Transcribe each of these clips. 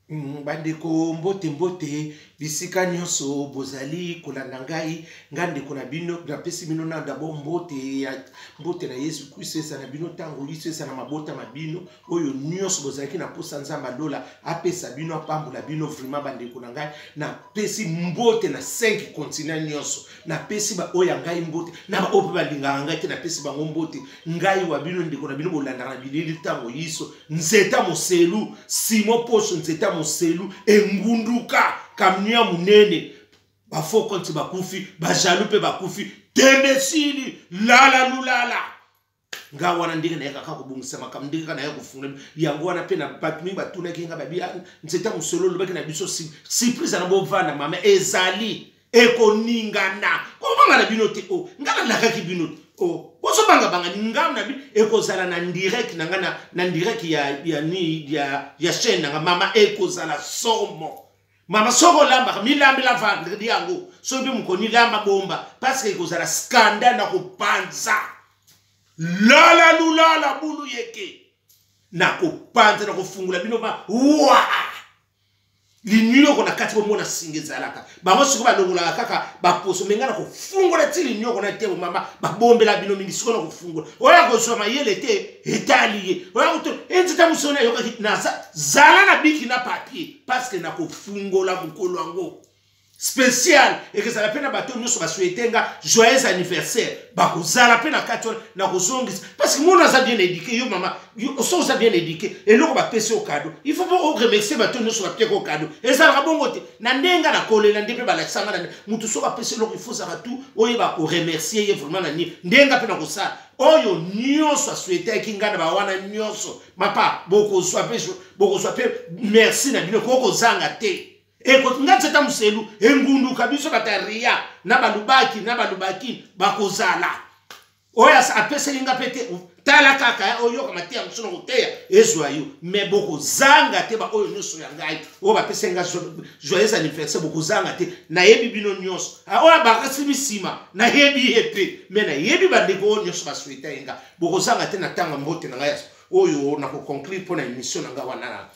Bandeko, mbote mbote bisika nyonso bozali kolanda ngai. Ngai ndeko na bino, napesi bino na d'abord mbote ya mbote na Yesu Kristo eza na bino ntango liso eza na mabota ma bino oyo nyonso bozalaki na mposa Nzambe alola apesa bino, apambola bino vraiment. Bandeko na ngai, napesi mbote na 5 continent nyonso. Napesi baoyo ya ngai mbote na baoyo mpe balingaka ngai te, napesi bango mbote. Ngai wa bino, ndeko na bino, bolandaka na bilili ntango yiso, nzeta moselu simo poso, nzeta moselu engunduka kamio ya monene. Bafaux konti bakufi, bajalou mpe bakufi, tembe esili, lala lulala. Nga wana ndenge nayaka kaka kobongisa makambo, ndenge kaka naya kofungola yango wana mpe na bato mingi batunaki nga, babi ah, nzeta mosolo olobaki na biso surprise na bovanda mama ezali ekoningana, kobanga na bino te. O nga nalakaki bino te, o bozobangabanga ngambo na bino ekozala na direct na nga na direct ya, ni, ya chaîne na nga. Mama, ekozala somo. Mama, soki olambaka, milambela vendredi yango, soki mpe mokoni lamba bomba, parce que ekozala scandale na kopanza lala lulala bulu yeke na kopanza na kofungola bino ba wa linioko na kati. Bomona singa ezalaka bango sikoyo balongolaka kaka baposo me ngai na kofungola ti linioko na te. Mama, babombela bino mingi. Sikoyo na kofungola, oyo akozwa mayele te, etali ye. Oyo akoto enzita mosoni ayokaki naza zala na biki na papier, parce que na kofungola mokolo yango spécial ekozala mpe na bato nyonso basouhaite nga joyeux anniversaire, bakozala mpe na kati wana na kozongisa, parce que mona aza bien éduqué. Yo mama, so oza bien éduqué, eloko bapesi yo cadeau, il faut mpo oremercier bato nyonso bapesi yo cadeau. Ezalaka bongo te na ndenge nga nakolela nde mpe balakisa nga na motu. Soki apesi eloko, il faut ozala tu oyeba koremercier ye vraiment na nini. Ndenge nga mpe na kosala, oyo nyonso asouhaitaki nga na bawana nyonso, mapa bokozwa mpe merci na bino, kokozanga te. Nga nzeta moselu engunduka biso bato ya ria na balubaki na balubaki bakozala. Oyo apeseli nga mpe te, tala kaka, oyoka mateya mosusu na koteya ezwa yo me bokozanga te. Baoyo nyonso ya ngai oyo bapeseli nga joyeux anniversaire, bokozanga te. Nayebi bino nyonso. Oyo abakasi nsima, nayebi ye mpe me nayebi bandeko oyo nyonso basouhaita ye nga, bokozanga te. Na ntango mbote na ngai oyo nakoconclure mpo na émission na ngai wana.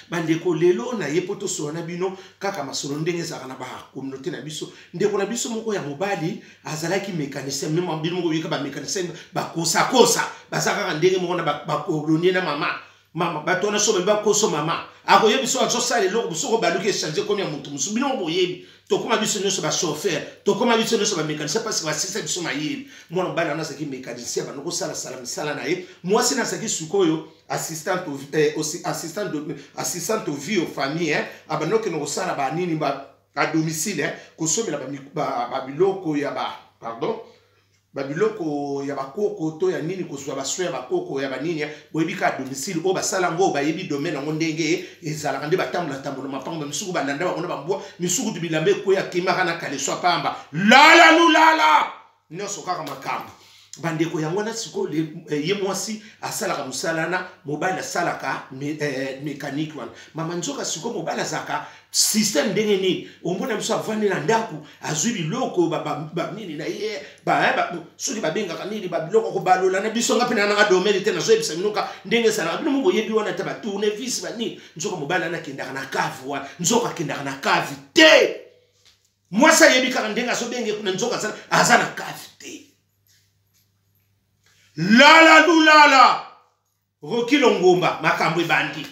Bandeko, lelo naye mpo tosola na bino kaka masolo ndenge ezalaka na bacommunauté na biso. Ndeko na biso moko ya mobali azalaki mécanicien. Meme bino moko oyeka, bamécanicien bakosakosa, baza kaka ndenge moko na bacordonnier na mama. Mama, bato wana so babi bakoso, mama akoyebi so azosala eloko, soko baluki echange komi ya motu mosusu. Bino boyebi, tokóma biso nyonso bachauffeur, tokóma biso nyonso bamécanicien, parce basisa biso mayele. Mwana mobali wana azalaki mécanicien, bando kosalasala misala na ye. Mwasi na azalaki sikoyo assistante au vie au famille, hein. Abandi okende kosala banini ba à domicile, hein, kosomela babiloko ya ba, pardon, babiloko ya bakoko to ya nini, kozwa basoin ya bakoko ya banini. Boyebi kaka domicile oyo basala yango, bayebi domaine yango ndenge ezalaka, nde batambola tambola mapango, misuku balanda bango na bambwa, misuku tu bilamba ekweya, akimaka na kaleso apamba lala lulala nyonso kaka makambo. Bandeko, yango wana sikoyo ye mwasi asalaka mosala na mobali asalaka mécanique wana. Mama, nzoka sikoyo mobali azalaka système ndenge nini? Omona biso avandi na ndako, azwi biloko banini na ye, soki babengaka nini, babiloko kobalola na biso. Nga mpe na nanga domaine te, nazoyebisa bino ka ndenge ezalaka. Bino mo boyebi wana te, batournevis banini. Nzoka mobali wana akendaka na cave wana, nzoka akendaka na cave te. Mwasi ayebi kaka ndenge azobenge kuna, nzoka aza na cave te. Lala lulala rokilo ngomba, makambo ebandi.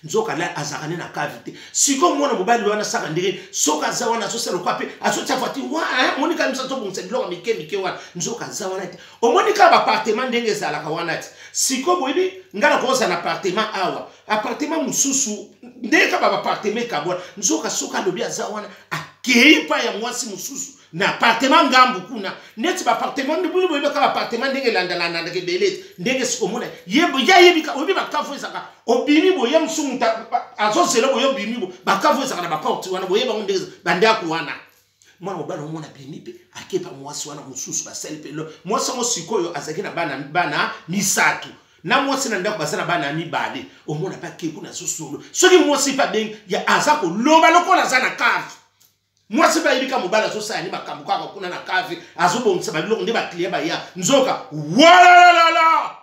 Nzoka la azalaka nde na cave te. Sikoyo mwana mobali wana asaka ndenge soki aza wana, azosala lokwa mpe azotia voiture wa omoni kaka miso, azobongisa biloko mike mike wana. Nzoka aza wana te. Omoni kaka baappartement ndenge ezalaka wana te. Sikoyo boyebi, ngai nakozala na appartement awa, appartement mosusu, ndenge kaka baappartement ekabwana. Nzoka soki alobi aza wana, akei pa ya mwasi mosusu na appartement ngambu kuna, neti baappartement bino boyebi kaka baappartement ndenge elandalandaka ebele te. Ndenge omona ye ayebi, oyebi bacave ezalaka, obimi boye, mosu moto azozela boye, obimi bo bacave ezalaka na baporte wana, boyeba ngo ndenge bandako wana. Mwana mobali omona bimi mpe akepa mwasi wana mosusu, basali mpe mwasi yango. Sikoyo azalaki na bana misato na mwasi na ndako, baza na bana ya mibale. Omona mpe ake kuna, azosolo. Soki mwasi mpe abengi, aza koloba lokola aza na cave. Mwasi mpe ayebi ka mobali azosala ni makambo kaka kuna na cave, azobongisa babiloko nde baclient baya. Nzoka walalalala.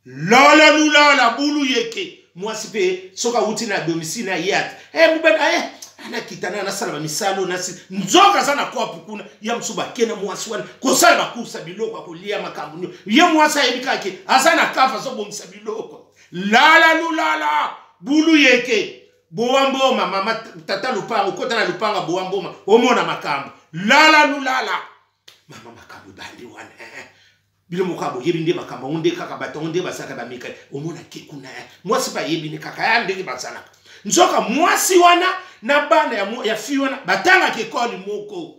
Lala lulala bulu yeke. Mwasi pe soki awuti na domicile na ye ati eh mobali eh anakita na nasala bamisala nasi nzoka aza na kope kuna ya mosusu bake na mwasi wana kosala bakursa biloko ya kolia makambo nio ye mwasi ayebi kaka ke aza na kafe azobongisa biloko lala lulala bulu yeke bowa mboma mama tata lupanga okota na lupanga bowa mboma omona makambo lala lulala mama makambo ebandi wana eh. Bino moko boyebi nde makambo yango nde kaka bato yango nde bazalaka bameka omona ke kuna eh. Mwasi mpe ayebi nde kaka ya ndenge bazalaka nzoka mwasi wana na bana ya fi wana batangaka ekole moko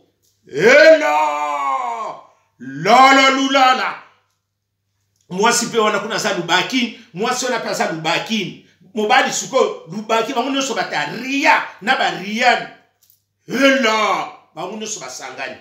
elo lolo lulala mwasi mpe wana kuna aza lubakini mwasi wana mpe aza lubakini mobali sikoyo lubaki bango nyonso bata ria na bariane ela bango nyonso basangani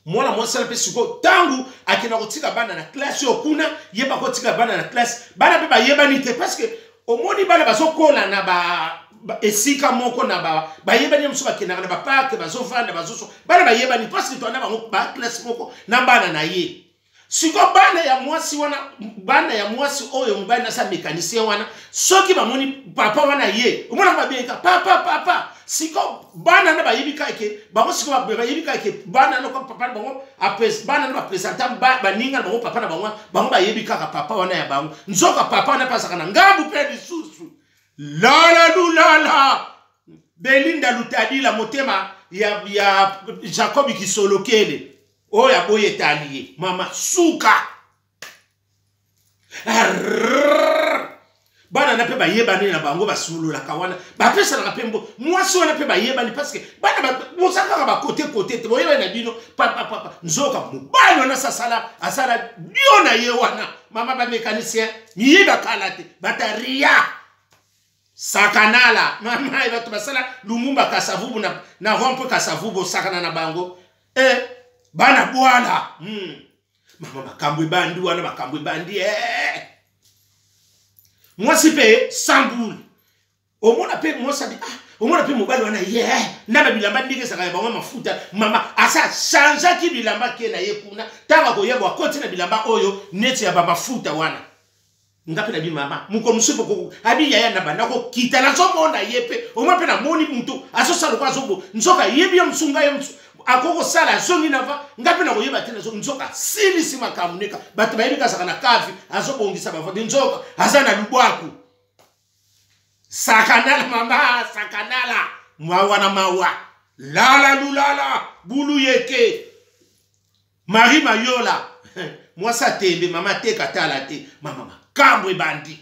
mwana mwasi wana mpe sikoyo ntango akenda kotika bana na klase oyo kuna ye bakotika bana na klase bana mpe bayebani te parceke omoni bana bazokola na ba esika moko na ba bayebani mosusu bakendaka na baparke bazovanda bazoso bana bayebani parceke toanda bango baklase moko na bana na ye siko bana ya mwasi wana bana ya mwasi oyo mobali nasa mécanicien wana soki bamoni papa wana ye omonaka babengaka papa papa siko bana na bayebi kaka ke bango siko bayebi kaka ke bana na papa na bango bana na bapresenta baninga na bango papa na bango bango bayebi kaka papa wana ya bango nzoka papa wana mpe azalaka na ngambu mpe lisusu lala lulala belinda lutadila motema ya jacob kisolokele oyo aboyi etali ye mama suka bana na mpe bayebani na bango basololaka wana bapesanaka mpe mbo mwasi wana mpe bayebani parceke bana boza kaka bakote kote te boyebani na bino papapapa nzoka mobali wana sasala asala dio na ye wana mama bamécanicien miyiba kala te bataria sakanala mama bato basala lumumba kasavubu na rompe kasavubu osakana na bango eh, bana bwala. Mama makambo ebandi wana makambo ebandi eh. Mwasi mpe sambule omona mpe mwasi abi ah, omona mpe mobali wana ye yeah. Na babilamba ndenge ezalaka ya bango mafuta mama asa changeaki bilamba ke na ye kuna ntango akoyeba akoti na bilamba oyo neti ya bamafuta wana nga mpe nabi mama mokolo mosusu mpe abi yaya na banda kokita nazomona ye mpe omoi mpe namoni motu azosala lokola azobo nzoka ayebi ye mosusu ngai ye mosusu akoki kosala azongi na va nga mpe nakoyeba te nazo nzoka asilisi makambo neka bato bayebi kazaka na kavi azobongisa bavandi nzoka aza na lubwaku sakanala mama sakanala mawa na mawa lala lulala bulu yeke Marie Mayola mwasi atembe mama ateka tala te mama makambo ebandi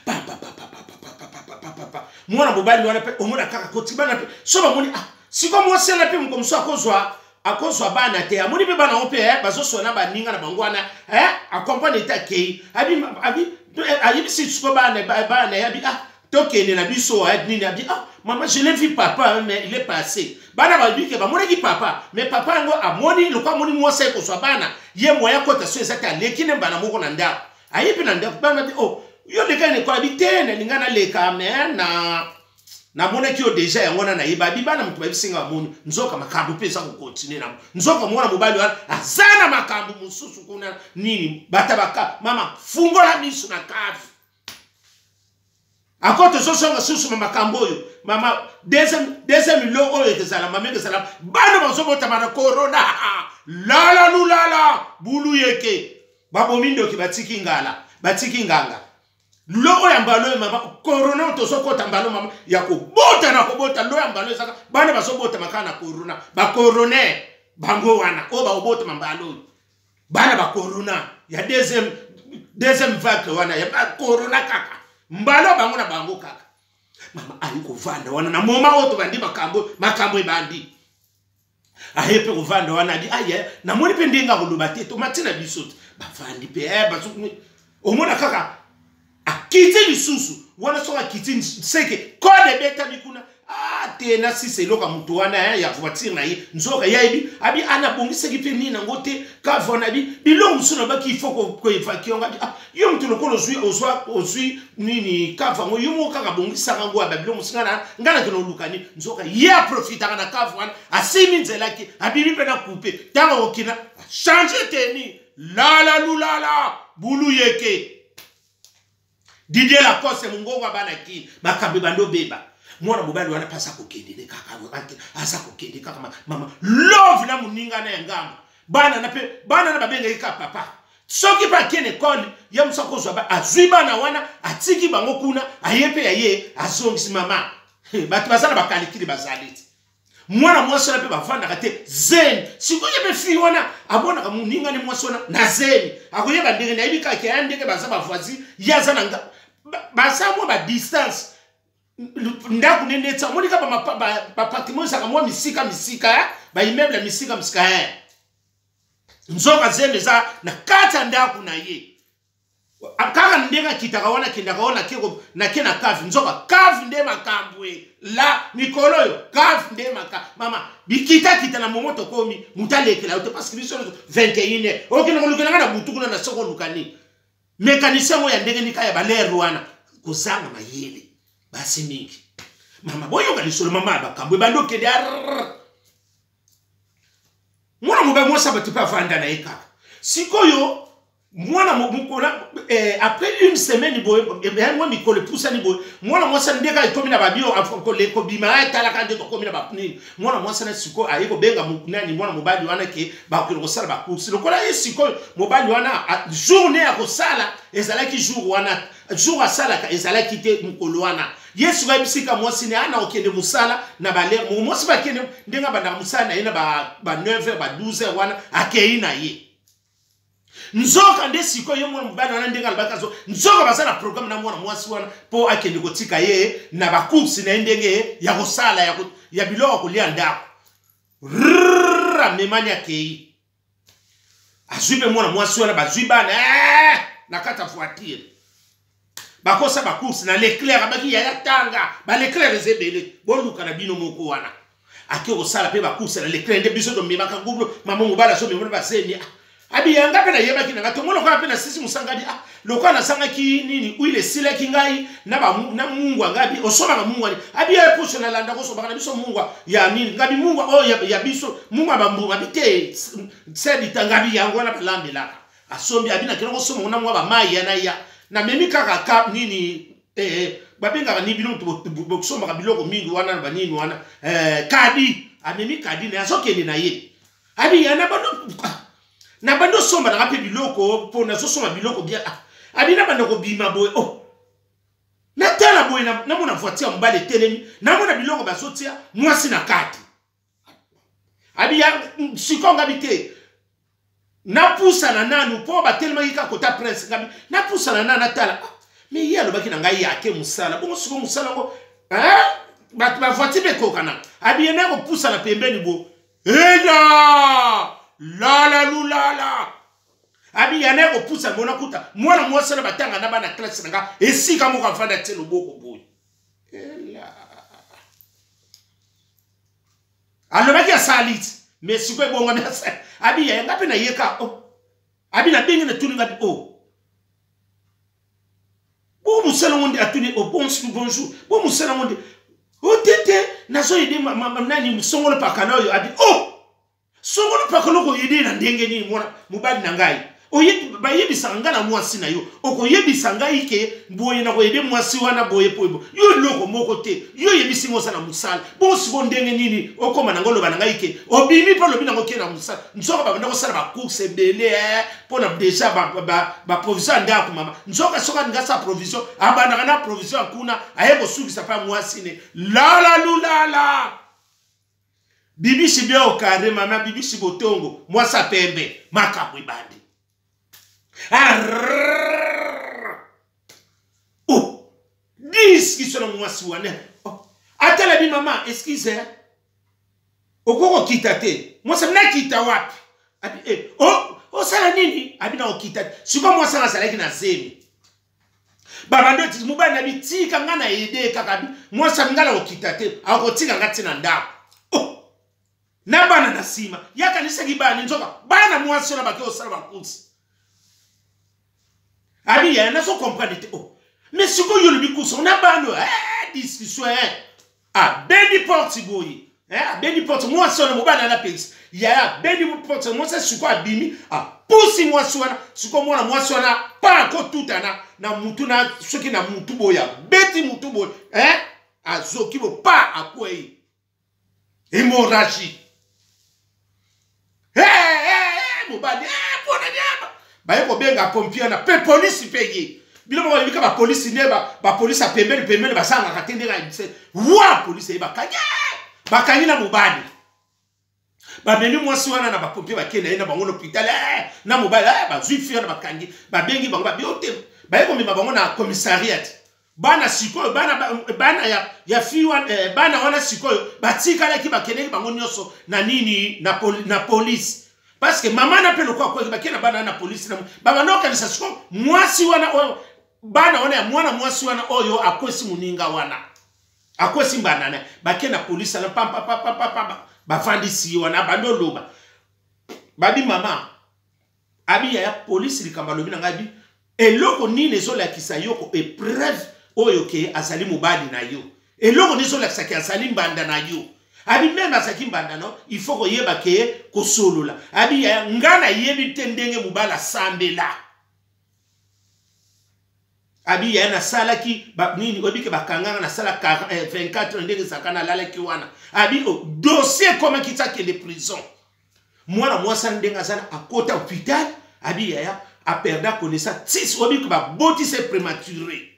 papapapapapapapapapa mwana mobali wana mpe omona kaka koti bana mpe so bamoni ah siko mwasi wana mpe moko mosusu akozwa akozwa bana te amoni mpe bana yango mpe eh, bazoswana baninga na bango wana eh, akomprendre ete akei abi abi ayebisi siko bana bana ye abi ah tokende na biso eh, nini abi ah mama je l'ai vu papa mais il est passé bana balobi ke bamonaki papa mais papa yango amoni lokola amoni mwasi aye kozwa bana ye moya akota so eza te aleki ne mbala moko na ndako aye mpe na ndako bana bi oh yo leka na ekola bi te nalinga naleka mais na namonaki yo deja yango wana nayeba abi bana moto bayebisi nga bamoni nzoka makambo mpe eza kokontinue na nzoka mwana mobali wana aza na makambo mosusu kuna nini bata baka mama fungola miso na kave ako tozozonga susu ma makambo oyo mama deuxième lo oyo ekozala mama ekozala bana bazobotama na corona lala lulala bulu yeke babomi ndoki batiki ngala batiki nganga lo oyo ya mbala oyo mama corona oyo tozokota mbala mama ya kobota na kobota lo ya mbala ezaka bana bazobotama kaka na corona bacorone bango wana oyo bakobotama mbala oyo bana ba corona ya deuxième vague wana ya ba corona kaka mbala bango na bango kaka mama ayi kovanda wana na moma oyo tobandi makambo makambo ebandi aye mpe kovanda wana abi aye namoni mpe ndenge akoloba te tomati na biso te bavandi mpe eh, omona kaka akiti lisusu wana soki akiti seke kode ebetami kuna ah, te nasisa eloko ya moto wana eh, ya voiture na ye nzoka ye ayebi abi anabongisaki ah, mpe nini yango te kave wana abi biloko mosusu nabaki il faut koevaki yango abi ah, yo moto lokola ozwi ozwa ozwi nini kave yango yo moko kaka bongisaka yango ya babiloko mosusu ngai nakende oluka nini nzoka ye aprofitaka na kave wana asimi nzelaki abimi mpe na coupe ntango akokina change teni. Lala lulala bulu yeke. Didier Lacoste mongongo ya bana Kin, makambo ebandi obeba. Mwana mobali wana mpe aza kokende ne kaka, aza kokende kaka mama love na moninga na ya ngambo. Bana na mpe bana na babengaki kaka papa. Soki mpe akende ekole ye mosu akozwa, azwi bana wana atiki bango kuna, aye mpe ya ye azongisi mama. Bato baza na bakalikili bazali te. Mwana mwasi wana mpe bavandaka te zemi. Sikoyo ye mpe fille wana amonaka moninga ne mwasi wana na zemi, akoyeba ndenge nayebi kaka ya ndenge baza bavoisin, ye aza na baza mwa ba distance ndako nde neti amoni kaka bapartement ezalaka mwa misika misika, baimmeuble ya misika misika. Nzoka zemi eza na kati ya ndako na ye. Kaka ndenge akitaka wana, akendaka wana, nake na cave. Nzoka cave nde makambo e la mikolo oyo, cave nde makambo mama bikitakita na momo tokomi moto alekela yo te, parce que biso nyonso 21 heures okende kolukela nga na butu kuna na soko oluka nini mécanicien yango ya ndenge nika ya balere wana kozanga mayele basi mingi. Mama boyoka lisolo mama ya bakambo ebandi okende. Mwana mobali mwasi bato mpe avanda na ye kaka. Sikoyo mwana mokola après une semaine boye, mwa mikolo epusani boye, mwana mwasi ndenge ekomi na babio kobima, etalaka nde tokomi na banini. Mwana mwasi na sikoyo aye kobenga nani, mwana mobali wana, ke bakokende kosala bacourses. Lokola ye sikoyo mobali wana, journée ya kosala ezalaki jour wana, jour asalaka ezalaki te mokolo wana. Ye sikoyo ayebisika mwasi ne ana okende mosala na balere. Mwasi bakende ndenge abandaka mosala na ye na ba 9 heures, ba 12 heures wana akei na ye. Nzoka nde sikoyo ye mwana mobali wana, ndenge alobaki azo, nzoka baza na programme na mwana mwasi wana mpo akende kotika ye na bacourses na ye ndenge ya kosala ya biloko ya kolia ndako. Amemani, akei, azwi mpe mwana mwasi wana, bazwi bana na kati ya voiture, bakosa bacourses na Leclerc. Abaki yaya tanga baLeclerc eza ebele, boluka na bino moko wana. Ake kosala mpe bacourses na Leclerc nde biso tomemaka gublo. Mama mobali azomema basemi abi yanga mpe nayebaki na ngai tomona lokola mpe nasisi mosanga abi ah, lokola nasangaki nini, huile esilaki ngai na mungwa. Ngai abi osomaka mungwa nini? Abi ye puso nalanda kosobaka na biso mungwa ya nini. Ngabi mungwa oyo ya biso, mungwa ya bambuma. Abi te, sedita. Ngabi yango wana balambelaka. Asombi, abi nakende kosomba na mwa bamai ya na ya namemi kaka ka nini, babengaka nini, bino bosombaka biloko mingi wana na banini wana, kadi. Amemi kadi na ye, azokende na ye. Abi ya na bando na bando osomba nanga mpe biloko mpo nazosomba biloko bien. Abi na banda kobima boye, oh, natala boye, namona voiture ya mobali etelemi, namona biloko bazotia mwasi na kati. Abi ya sikoyo ngabi te, napusana nanu mpo batelemaki kaka kota prince. Ngabi napusana nanu natala. Me ye alobaki na ngai yake mosala bongo. Sikoyo mosala yango bato bavoiture mpe ekokana. Abi ye na kopusana pembeni bo ela lala lulala. Abi ya naye kopusa mona kuta mwana mwasi na batanga na bana classe na nga esika moko afanda tie loboko boye. Ela alobaki asali ti me sikoyo ebongami. Abi ya nga mpe nayeka, oh. Abi nabengi, natuni ngabi, oh, bo mosala ngo nde atuni, oh, bonjour, bo mosala ngo nde o te te, nazoyede nani songolo pakala oyo. Abi, oh, songolo pakala okoyede na ndenge nini? Mwana mobali na ngai bayebisaka ngai na mwasi na yo, okoyebisa ngai ke boye nakoyede mwasi wana boye po yo eloko moko te. Yo oyebisi ngo oza na mosala bongo, sikoyo ndenge nini okóma nango oloba na ngai ke obimi mpe olobi nango ke na mosala? Nzoka babanda kosala bacourses ebele mpona déjà baprovision ya ndako mama. Nzoka soki alingi asala provision, abandaka na provision ya kuna, aye kosukisa mpe mwasi ne lala lulala. Bibisi bien au carré, mama bibisi botongo mwasi apembe. Makambo ebandi. Oh, discussion na mwasi wana, oh. Atala bi mama, excuse, okoki kokita te? Mwasi abi nakita wapi? Abi eh, oh, osala nini? Abi na okita te. Sikoyo mwasi wana azalaki na zemi. Babando eti mobali na bitika nga na ede kaka. Bi mwasi abi nga na kokita te, akotika nga ti na ndako, oh. Na bana na nsima yakanisaki bana, nzoka bana mwasi wana bake kosala bacourses. Abi yaya, nazo comprendre te, oh. Mais sikoyo olobi course na bana, eh, discussion, eh. Abendi porte boye. Eh, abendi porte mwasi wana, mobali wana apekisa yaya, abendi porte, mwasi sikoyo abimi, apusi mwasi wana. Sikoyo mwana mwasi wana pa akotutana na mutu na soki na mutu boye, abeti mutu boye, eh? Azoki bo pa akwei, hémorragie. Hey, hey, hey, mobali, hey, mpona nyama baye kobenga pompier na mpe polisi mpe ye. Bino moko bayebika bapolisi nde bapolisi ya pembeni pembeni basangaka te. Ndenge ayebise wa polisi ye, bakangi, bakangi na mobali, bamemi mwasi wana na bapompier, bakei na ye na bango na hôpital na mobali. Bazwi fille wana, bakangi, babengi bango, babio te, baye komema bango na commissariat. Bana sikoyo, bana ya fille wana, bana wana sikoyo batikalaki, bakendeki bango nyonso na nini, na police, parce que mama na mpe lokola akweki, bakei na bana na polisi. Na babanda okanisa sikoyo mwasi wana oyo, bana wana ya mwana mwasi wana oyo akwesi moninga wana, akwesi mbanda na, bakei na polisi wana pampapapapapa, bafandisi ye wana, abandi oloba. Babi mama abi yaya, polisi likambo alobi na ngai, abi eloko nini ezolakisa yo ko épreuve oyo ke azali mobali na yo? Eloko nini ezolakisa ke azali mbanda na yo? Abi même azalaki mbanda no, il faut koyeba ke kosolola. Abi yaya, nga nayebi te ndenge mobali asambela. Abi yaya, nasalaki nini, oyebi ke bakanganga, nasala 24 ndenge ezalaka, nalalaki wana. Abi o dossier ekomaki ti akende prison. Mwana mwasi ana ndenge aza na akota hôpital, abi yaya, aperda connaissance tis, oyebi ke babotisa prématuré.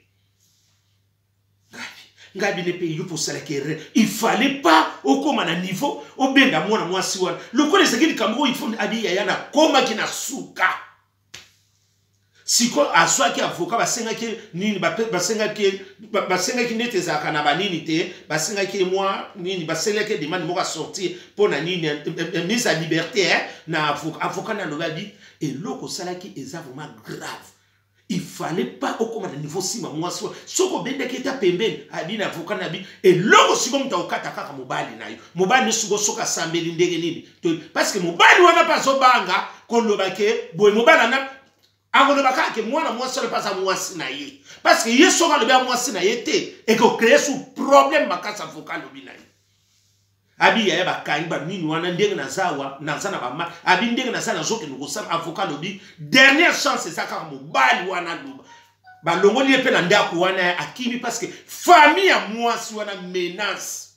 Ngai bino mpe yo mpo osalaki erreur, il fallait pas okóma na niveau obenda mwana mwasi wana lokola ezalaki likambo oyo ifo. Abi yaya, nakomaki na suka. Sikoyo azwaki avocat, basengaki nini, basengaki neti ezalaka na banini te, basengaki mwa nini, basengaki demande moko asortir mpo na nini, mise à liberté na avocat. Avocat na alobi, abi eloko osalaki eza vraiment grave, il fallait pas okóma na niveau nsima mwasi wana. Soki obendaki eta pembeni, abi na avocat na abi eloko sikoyo moto akokata kaka mobali na yo. Mobali no sikoyo soki asambeli ndenge nini? Parce que mobali wana mpe azobanga koloba ke boye, mobali wana akoloba kaka ke mwana mwasi wana mpe aza mwasi na ye, parce que ye soki alobi ya mwasi na ye te, ekocréer su problème makasi. Avocat alobi na ye, abi yaya, bakangi banini wana, ndenge naza awa, naza na bama, abi ndenge naza, nazokende kosala. Avocat alobi dernière chance eza kaka mobali wana aloba. Balongoli ye mpe na ndako wana, akimi, parce que famille ya mwasi wana menace,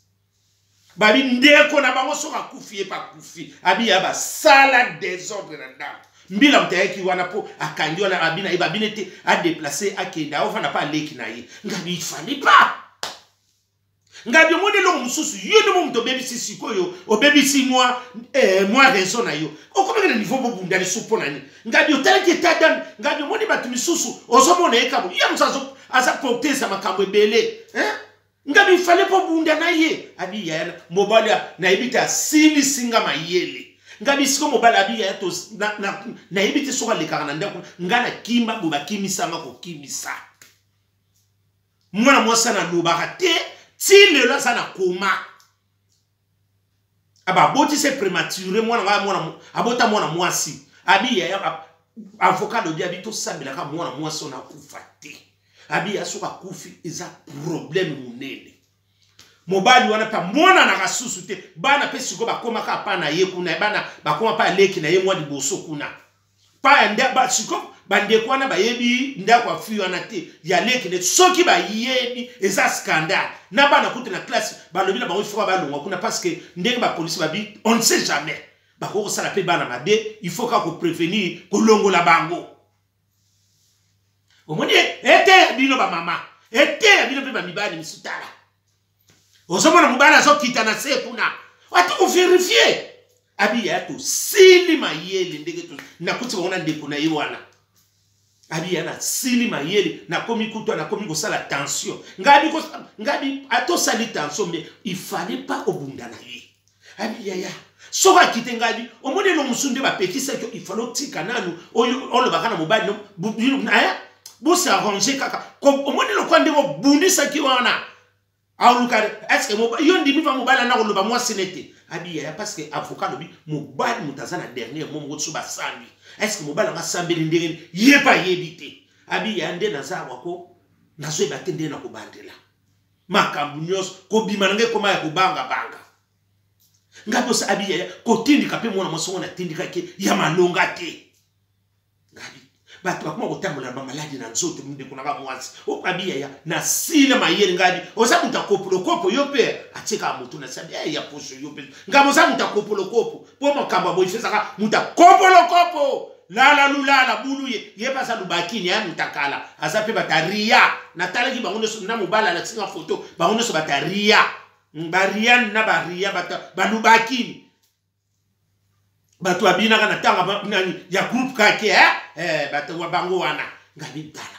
babi ndeko na bango soki akufi, ye mpe akufi. Abi ya basala désordre na ndako. Mbila moto ayaki wana mpo akangi wana, abi na ye, babine te, adéplacer, akende, aofanda mpe aleki na ye. Ngabi il fallait pas. Ngabi omoni eloko mosusu, yo nde mo moto obebisi. Sikoyo obebisi mwa raison na yo, okomaki na niveau bobunda lisusu mpo na nini? Ngabi otalaki état d'âme. Ngabi omoni bato misusu, ozomona ye kabo ye mosu aza porteza makambo ebele, hein? Ngabi fallait mpo bunda na ye. Abi yaya, mobali nayebi te, asilisi nga mayele. Ngabi siko mobali, abi yaya, nayebi te soki alekaka na ndako nga na kimba boye, bakimisanga kokimisa. Mwana mwasi ana alobaka te, ti lelo aza na koma. Ababotisa prématuré mwana ngai, mwana abota mwana mwasi. Abi yaya, avocat alobi, abi tosambelaka mwana mwasi oyo akufa te. Abi ya soki akufi eza problème monene. Mobali wana mpe amonanaka susu te. Bana mpe sikoyo bakomaka pa na ye kuna, bana bakoma mpe aleki na ye mwa liboso kuna pa ya nde. Sikoyo bandeko wana bayebi ndako ya fille wana te, ya leki nde. Soki bayebi eza scandale. Na bana kutu na classe, balobi na bango ifo balongwa kuna, parce que ndenge bapolisi babi, on ne sait jamais, bakoki kosala mpe bana mabe. Il faut kaka koprévenir, kolongola bango. Omoni eteya bino bamama, eteya bino mpe bamibali misu. Tala, ozomona mobali azokita na se kuna, ati kovérifier. Abi ya tosili mayele ndenge nakuti bango na ndeko na ye wana. Abi ya nasili mayele, nakomi kutu nakomi kosala tension. Ngabi atosali tension, mais il fallait pas obunda na ye. Abi yaya, soki akite, ngabi omoni elo mosusu nde bapekisaki, il fallait otika nanu oyo olobaka na mobali bosarranger kaka. Omoni lokwa ndenge obundisaki wana, aoluka est-ce yo ndimi va mobali ana koloba mwasi ne te? Abi yaya, parce que avocat alobi mobali moto aza na dernier mot moko so basambi. Est-ce mobali anga asambeli ndenge nini? Ye mpe ayebi te. Abi yaya, nde naza awa ko nazoyeba te ndenge na kobandela makambo nyonso, kobima na ngai ekoma ya kobangabanga. Nga bosa abi yaya kotindika mpe mwana mwasi ngo natindikaki ya malonga te. Ngabi bato bakoma kotambola na bamaladi na nzoto. Ndeko nanga mwasi okabi yaya nasila mayele. Ngabi oza moto akopolokopo yo mpe atiekaka moto na sabi ya poso yo mpe. Ngabi oza moto akopolokopo mpo makambo ya boye ezaka moto akopolokopo lala lulala bulu ye ye mpe aza lubakini ya moto akala aza mpe bato aria. Natalaki bango nyonso na mobali alakisi nga foto, bango nyonso bato aria, bariane na baria, bato balubakini, bato babinaka na ntango nani ya groupe kake eh? Eh, bato wa bango wana. Ngabi tala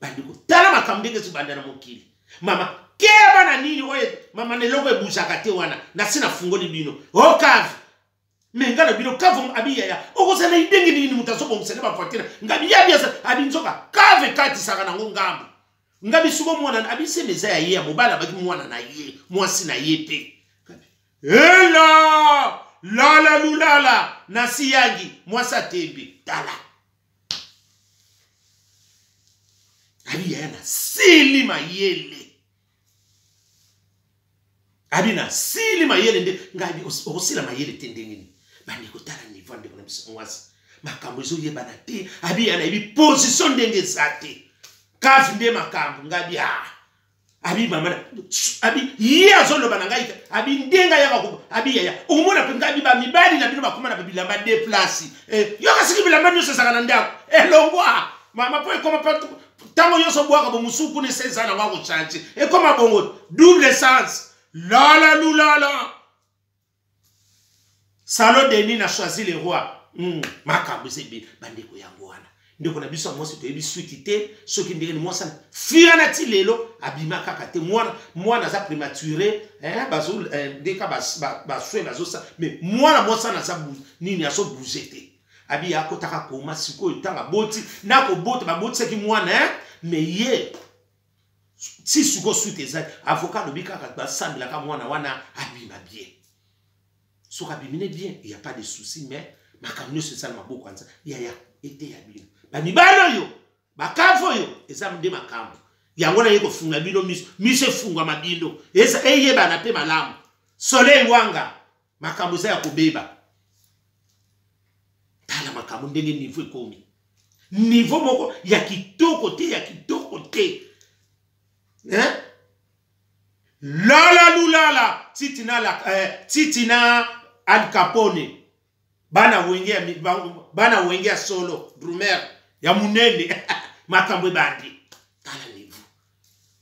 bandeko, tala makambo ndenge ezobanda na mokili. Mama keba na nini oyo mama na eloko ebuzaka te wana nasi nafungoli bino o cave. Me nga na bino cave abi yaya okozala ndenge nini moto azobongisa nde bavoiture. Ngabi yabi abi nzoka cave ekatisaka nango ngambo. Ngabi siko mwana abi seme eza ya ye ya mobali abaki mwana na ye mwasi na ye mpe ela lala lulala nasi yangi mwasi atembe. Tala abi yaya nasili mayele, abi nasili mayele nde. Ngai abi okosila mayele te ndenge nini? Bandeko, tala niveau ndeko na biso mwasi, makambo ezoyebana te. Abi ya nayebi position ndenge eza te, cave nde makambo. Ngai abi ah abi mama abi ye azoloba na ngai abi ndenge ayaka abi yaya okomona mpe. Ngai abi bamibali na bino bakoma na bilamba déplacé eh, yoka soki bilamba nyonso ezalaka na ndako elongwa mama mpo ekoma ntango nyonso bwaka bomosuku kuna ese eza nango akochange ekoma bongo double sens lala lulala Salo Denis na choisi le roi. Makambo eza ebele bandeko. Yango wana ndeko na biso ya mwasi toyebi suite te soki ndenge ni mwasi fira na ti lelo abima kaka te. Mwana mwana aza prématuré eh, bazo eh, ndeka basoin bazosa mais mwana mwasi wana aza nini azobouge te. Abi akotaka koma sikoyo ntango aboti na kobota babotisaki mwana eh, mais ye si sikoyo suite eza avocat alobi kaka basambelaka mwana wana abima bien. Soki abimi ne bien, il y a pas de souci, mais makambo nyonso eza na maboko ya Nzambe. Yaya eteya bino bamibali oyo bakave oyo eza nde makambo yango naye kofunga bino miso, miso efungwama bino eyebana mpe malamu. Soleil wanga makambo eza ya kobeba. Tala makambo ndenge niveau ekomi, niveau moko ya kitoko te, ya kitoko te hein? Lala lulala titi na, eh, titi na Al Capone bana wenge ya, bana wenge ya solo drumer ya munene makambo ebandi. Tala niveau,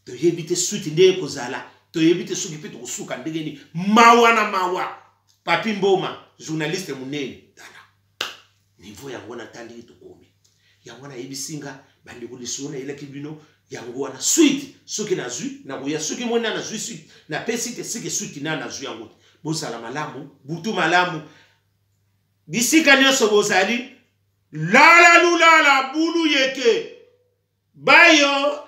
toyebi te suite ndenge ekozala, toyebi te soki mpe tokosuka ndenge nini. Mawa na mawa. Papi Mboma journaliste munene, tala niveau yango wana, ta ndenge tokomi. Yango wana ayebisi nga bandeko lisolo nayelaki bino yango wana. Suite soki nazwi nakoya, soki moi na nazwi suite napesi te sike suite na nazwi yango te. Bozala malamu, butu malamu bisika nyonso bozali. Lala lulala bulu yeke bayo.